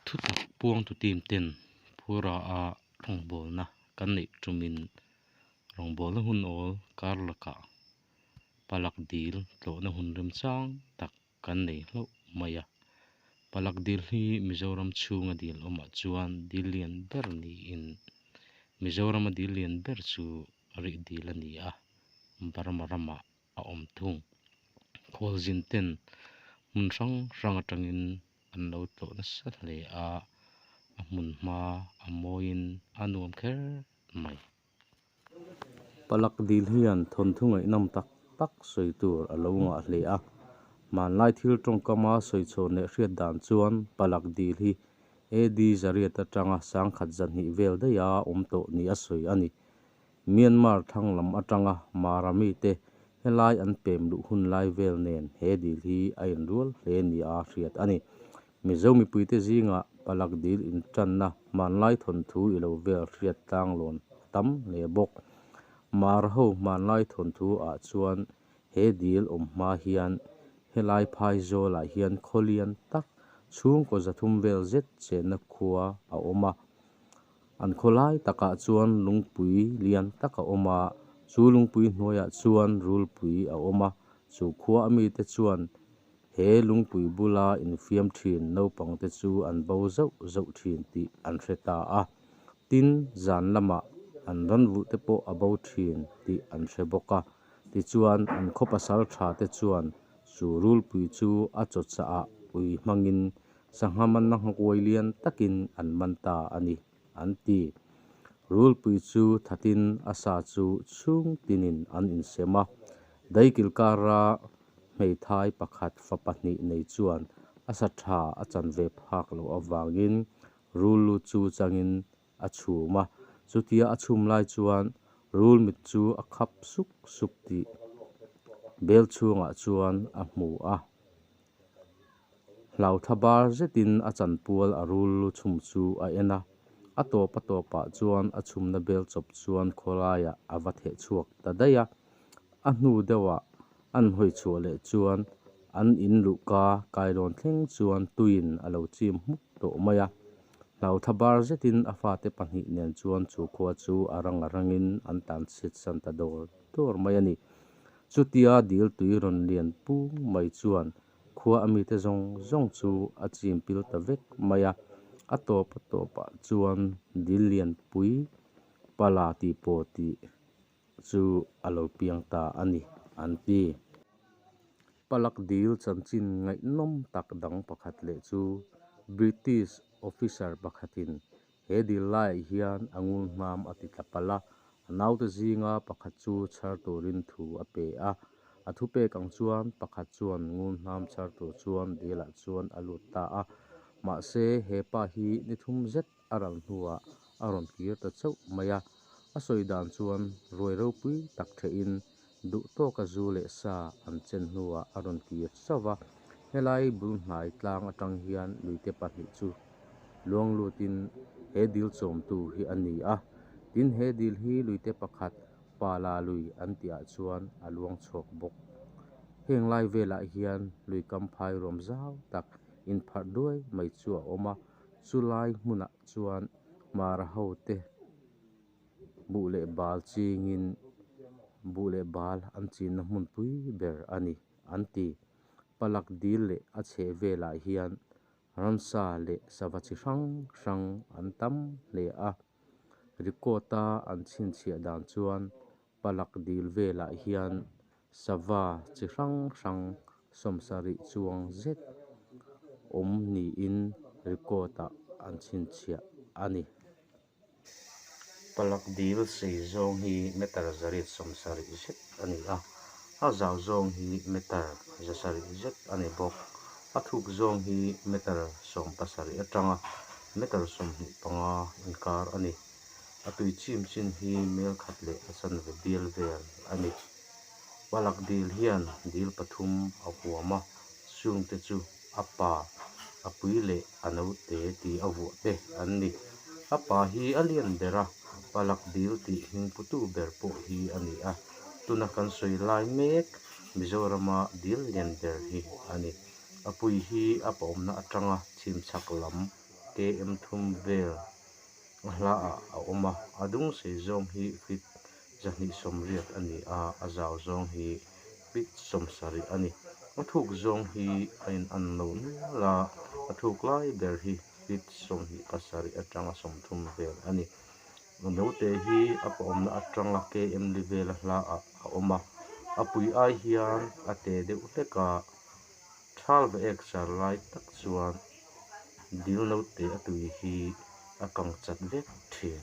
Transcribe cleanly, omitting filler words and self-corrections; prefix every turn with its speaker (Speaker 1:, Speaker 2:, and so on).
Speaker 1: Thutak puangtu team ten Phura a rawngbawlna kan neih tumin rawngbawlna hun awl kar lakah Palak dil tlawhna hun remchang tak kan nei hlauh mai a. Palak dil hi Mizoram chhunga dil awmah chuan dil lian ber niin Mizorama dil lian ber chu Rih dil a ni a, Burma ramah a awm thung. Khualzin ten hmun hrang hrang atangin an lo tlawh nasa hle a, a hmun hma a mawiin a nuam kher mai. Palak dil hian thawnthu ngaihnawm tak tak sawi tur a lo ngah hle a, hmanlai thil tawngkama sawi chhawn leh hriat dan chuan Palak dil hi AD zariat atanga sangkhat zahnih vel daiha awm tawh ni a sawi a ni. Myanmar thlang lam atanga Mara mite helai an pem luh hun lai vel nen he dil hi a inrual hle nia hriat a ni. Mizo mipuite zingah Palak dil intanna hmanlai thawnthu i lo vel hriat tlanglawn a tam hle bawk. Mara ho hmanlai thawnthu ah chuan he dil awm hma hian helai phaizawl ah hian khaw lian tak chhungkaw 300 vel zet chenna khua a awm a. An khawlai takah chuan lungpui lian tak a awm a, chu lungpui hnuaiah chuan rulpui a awm a, chu khua a mite chuan he lungpui bula infiam thin naupangte chu an bo zauh zauh thin tih an hre ta a. Tin, zan lamah an rawn vulh te pawh a bo thin tih an hre bawk a. Tichuan, an khaw pasal tha te chuan chu rulpui chu a chawchah ah ui hmangin Sangha manna nghakuai lian takin an man ta a ni, an ti. Rulpui chu thatin a sa chu chhung tinin an insem a. Daikil kara hmeithai pakhat fa pahnih nei chuan a sa tha a chan ve phak loh avangin rul lu chu changin a chhum a. Chutia a chhum lai chuan rul mit chu a khap suk suk tih bel chhungah chuan a hmu a. Hlauthla bar zetin a chanpual a rul lu chhum chu a en a, a tawp a tawpah chuan a chhumna bel chawp chuan khawlaiah a va theh chhuak ta daih a. A hnu deuhah an hawi chhuah leh chuan an in luhka kailawn thleng chuan tuiin a lo chim hmuk tawh mai a. Hlauthla bar zetin a fate pahnih nen chuan chu khua chu a rang a rangin an tlan chhiat san ta dawr dawr mai a ni. Chutia dil tui rawn lian pung mai chuan khua a mite zawng zawng chu a chim pil ta vek mai a, a tawp a tawpah chuan dil lian pui pala tih pawh tih chu a lo piang ta a ni, an ti. Palak dil chanchin ngaihnawm tak dang pakhat leh chu British officer pakhatin He dil laiah hian a ngun hnam a ti tla palh a, a naute zinga pakhat chu chhar turin thu a pe a. A thu pek ang chuan pakhat chuan ngun hnam chhar tur chuan dilah chuan a lut ta a. Mahse, he pa hi ni thum zet a ral hnuah a rawn kir ta chauh mai a. A sawi dan chuan ruai ropui tak thehin duh tawka zu leh sa an chen hnuah a rawn kir chauh va. Helai bul hnai tlang atang hian luite pahnih chu luang lutin he dil chawmtu hi a ni a. Tin, he dil hi luite pakhat Pala lui an tihah chuan a luang chhuak bawk. Heng lai velah hian lui kam phai ruam zau tak inpharh duai mai chu a awm a, chulai hmunah chuan Mara hote buh leh bal chingin buh leh bal an chinna hmunpui ber a ni an ti. Palak dil leh a chheh velah hian Ramsa leh sava chi hrang hrang an tam hle a, record-a an chhinchhiah dan chuan Palak dil velah hian sava chi hrang hrang 70 chuang zet awm niin record-ah an chhinchhiah a ni. Palak dil sei zawng hi meter 170 zet a ni a, a zau zawng hi meter 700 zet a ni bawk. A thuk zawng hi meter 17 atanga meter 25 inkar a ni. A tui chim chin hi mel khat leh a chanve bial vel a ni. Palak dil hian dil pathum a huam a, chungte chu a pa, a pui leh a naute tih a vuah te an ni. A pa hi a lian ber a, Palak dil tih hming putu ber pawh hi a ni a, tuna kan sawi lai mek Mizorama dil lian ber hi a ni. A pui hi a pa awmna atanga chhimchhak lam. km thum vel a hla ah a awm a a dung sei zawng hi feet 280 a ni a a zau zawng hi feet 70 a ni a thuk zawng hi a in an lo nual a a thuk lai ber hi feet 27 atanga 30 vel a ni a note hi a awmna atanga km li vela hla ah a awm a a pui ai hian a te deuh hlek a thal va ek char lai tak chuan dil note a tui hi a kang chat vek thin.